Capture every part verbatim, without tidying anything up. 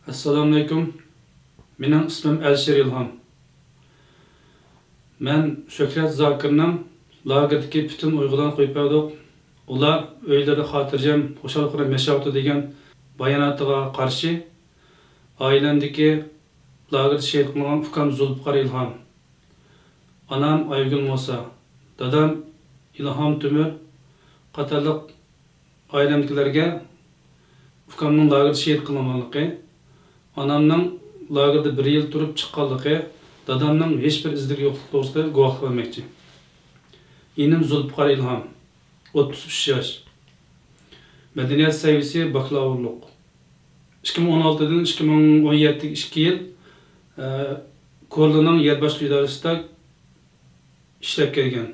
ئەسسالامۇئەلەيكۇم. مېنىڭ ئىسمىم ئەلىشىر ئىلھام. مەن شۆھرەت زاكىرنىڭ لاگېردىكى پۈتۈن ئۇيغۇرلارنى قويۇپ بەردۇق. ئۇلار ئۆيلىرىدە خاتىرجەم، خۇشال-خۇرام ياشاۋاتىدۇ دېگەن باياناتىغا قارشى، ئائىلەمدىكى لاگېردا شېھىت قىلىنغان ئۇكام زۇلپىقار ئىلھام، ئانام ئايگۈل موسا، دادام ئىلھام تۆمۈر قاتارلىق ئائىلەمدىكىلەرگە ئۇكامنىڭ لاگېردا شېھىت قىلىنغانلىقى، ئانامنىڭ لاگېردا بىر يىل تۇرۇپ چىققانلىقى، دادامنىڭ ھېچبىر ئىزلىرى يوقلۇقى توغرىسىدا گۇۋاھلىق بەرمەكچى. ئىنىم زۇلپىقار ئىلھام، ئوتتۇز ئۈچ ياش. مەدەنىيەت سەۋىيەسى باكلاۋۇرلۇق. ئىككى مىڭ ئون ئالتىدىن ئىككى مىڭ ئون يەتتە ئىككى يىل، ئە، كورلىنىڭ يەر باشقۇرۇش ئىدارىسىدا ئىشلەپ كەلگەن.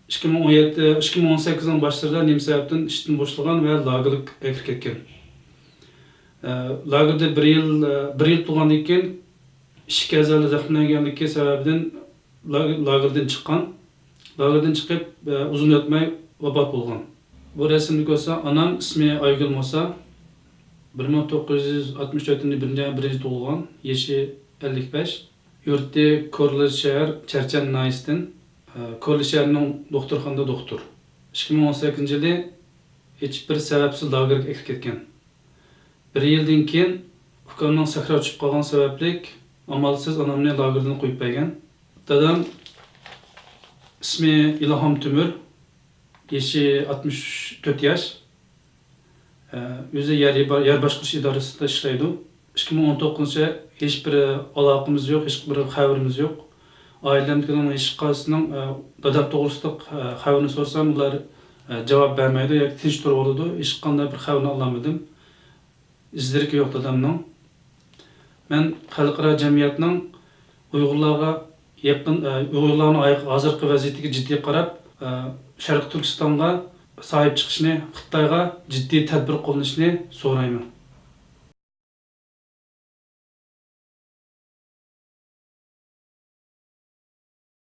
ئىككى مىڭ ئون يەتتە، ئىككى مىڭ ئون سەككىزنىڭ باشلىرىدا نېمە سەۋەبتىن ئىشتىن بوشىغان ۋە لاگېرغا ئەكىرىپ كەتكەن. ئە، لاگېردا بىر يىل، ئە، بىر يىل تۇرغاندىن كېيىن ئىچكى ئەزالىرى زەخىملەنگەنلىكى سەۋەبىدىن لاگېر-، لاگېردىن چىققان. لاگېردىن چىقىپ، ئە، ئۇزۇن ئۆتمەي ۋاپات بولغان. بۇ رەسىمنى كۆرسە، ئانام ئىسمى ئايگۈل موسا، بىر مىڭ توققۇز يۈز ئاتمىش تۆتىنچى بىرىنچى، بىرىنچى تۇغۇلغان، يېشى ئەللىك بەش. يۇرتى كورلا شەھەر، چەرچەن ناھىيەسىدىن، ئە، كورلا شەھىرىنىڭ دوختۇرخانىدا دوختۇر. ئىككى مىڭ ئون سەككىزىنچى يىلى ھېچبىر سەۋەبسىز لاگېرغا ئەكىرىپ كەتكەن. بىر يىلدىن كېيىن ئۇكامنىڭ سەكرەپ چۈشۈپ قالغان سەۋەبلىك ئامالسىز ئانامنى لاگېردىن قويۇپ بەرگەن. دادام ئىسمى ئىلھام تۆمۈر، يېشى ئاتمىش تۆت ياش. ئە، ئۆزى يەر، يەر باشقۇرۇش ئىدارىسىدا ئىشلەيدۇ. ئىككى مىڭ ئون توققۇزىنچى يىل ھېچبىر ئالاقىمىز يوق، ھېچبىر خەۋىرىمىز يوق. ئائىلەمدىكىلەرنىڭ ھېچقايسىنىڭ، ئە، دادام توغرىسىدا، ئە، خەۋىرىنى سورىسام، ئۇلار، ئە، جاۋاب بەرمەيدۇ ياكى تىنچ تۇرۇۋالىدۇ. ھېچقانداق بىر خەۋىرىنى ئالالمىدىم. ئىزلىرىكى يوق دادامنىڭ. مەن خەلقئارا جەمئىيەتنىڭ ئۇيغۇرلارغا يېقىن، ئە، ئۇيغۇرلارنىڭ ھاي-، ھازىرقى ۋەزىيىتىگە جىددىي قاراپ، ئە، شەرقىي تۈركىستانغا ساھىب چىقىشنى، خىتايغا جىددىي تەدبىر قوللىنىشنى سورايمەن.